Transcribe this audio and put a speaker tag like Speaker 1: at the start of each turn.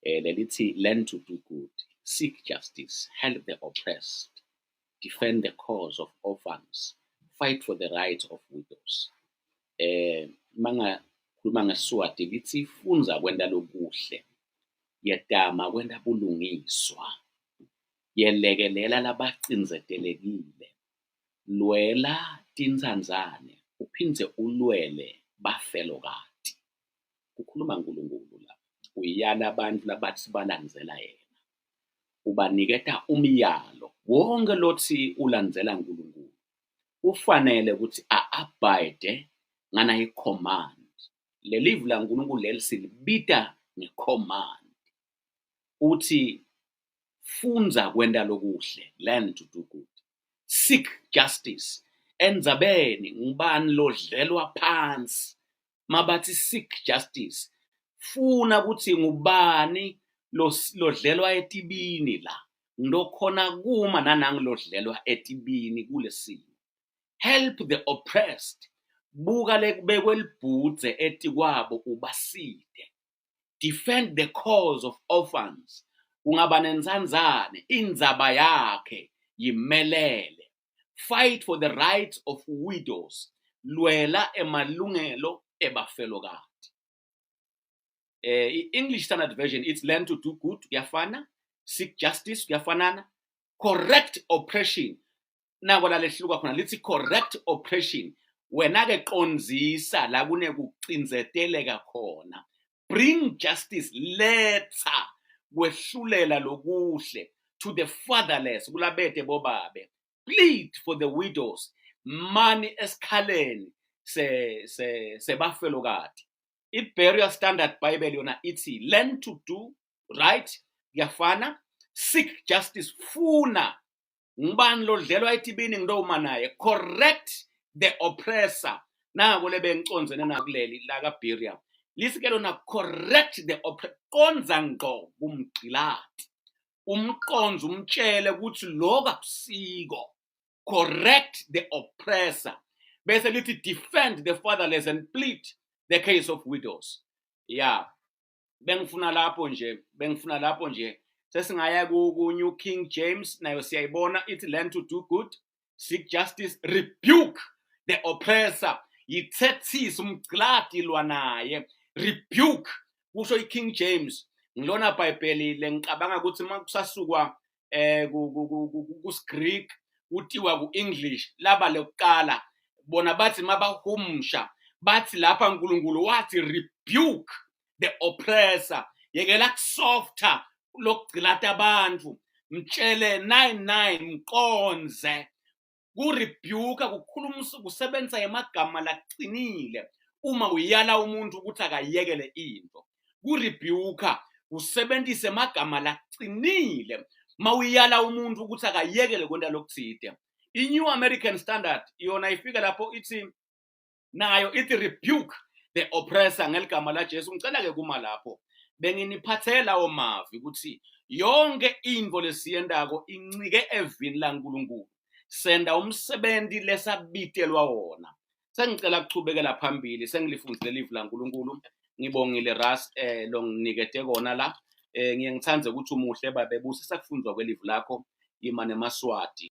Speaker 1: Lelithi learn to do good, seek justice, help the oppressed, defend the cause of orphans, fight for the rights of widows. Mangakhuluma ngeSiswati lithi fundza kwenta lokuhle, yetama kwenta bulungiswa, yelekelela labacindzetelekile, lwela tintsandzane uphindze ulwele bafelokati. Kukhuluma uNkulunkulu la, uyala abantu labathi balandzela yena, ubaniketa umyalo. Wonke lothi ulandzela uNkulunkulu kufanele ukuthi a-abide ngana i-command. Lelivi laNkulunkulu leli silibita nge-command. Uthi fundza kwenta lokuhle, learn to do good, seek justice. Endzabeni ngubani lodlelwa phansi? Mabathi seek justice, funa ukuthi ngubani lodlelwa etibini la, ngilokhona kuma nanangi lodlelwa etibini kulesimo. Help the oppressed, buka lekubekwe libhudze etikwabo ubasite. Defend the cause of orphans, kungaba nentsandzane indzaba yakhe yimelele. Fight for the rights of widows, lwela emalungelo ebafelokati. I-English Standard Version, it's learn to do good, kuyafana, seek justice kuyafanana, correct oppression. Nako la lehluka khona, lithi correct oppression. Wena ke qondzisa la kunekucindzeteleka khona. Bring justice, letha kwehlulela lokuhle to the fatherless, kulabete bobabe. Plead for the widows, mani esikhaleni se se sebafelokati. I-Berea Standard Bible yona ithi learn to do right, kuyafana, seek justice, funa ngubani lodlelwa etibini ngidoma naye, correct the oppressor. Nako lebengicondzene nakuleli la kaBerea, lithi ke lona correct the oppressor, qondza ngqo kumgqilati, umqondze umtshele ukuthi lokho akusiko, correct the oppressor. Bese lithi defend the fatherless and plead the case of widows. Yeah, bengifuna lapho nje, bengifuna lapho nje. Sesingaya ku New King James, nayo siyayibona, ithi learn to do good, seek justice, rebuke the oppressor, yithethise umgqilati, lwa naye, rebuke, kusho iKing James. Ngilona Bhayibheli lengicabanga ukuthi uma kusasukwa kusiGreek kutiwa ku-English laba lokuqala, bona bathi mabahumusha bathi lapha uNkulunkulu wathi rebuke the oppressor, yekela kusofta lokugcilata abantu, mtshele 99, mqonze. Kurebuka kukhuluma, kusebenzisa emagama laqinile uma uyala umuntu ukuthi akayekele into. Kurebuka usebenzise emagama laqinile mawuyala umuntu ukuthi akayekele kwenta lokuthide. I-New American Standard yona ifika lapho ithi, nayo ithi rebuke the oppressor ngeligama la Jesu. Ngicela ke kuma lapho, benginiphathela lawo mavi ukuthi yonke intfo lesiyentako incike evini laNkulunkulu. Senda umsebenzi lesabitelwa wona. Sengicela kuchubekela phambili, sengilifundzile livi laNkulunkulu. Ngibongile Ras longinikete kona la. Ngiye ngithande ukuthi umuhle babe busisa kufundzwa kwelivi lakho, ima nemaSwati.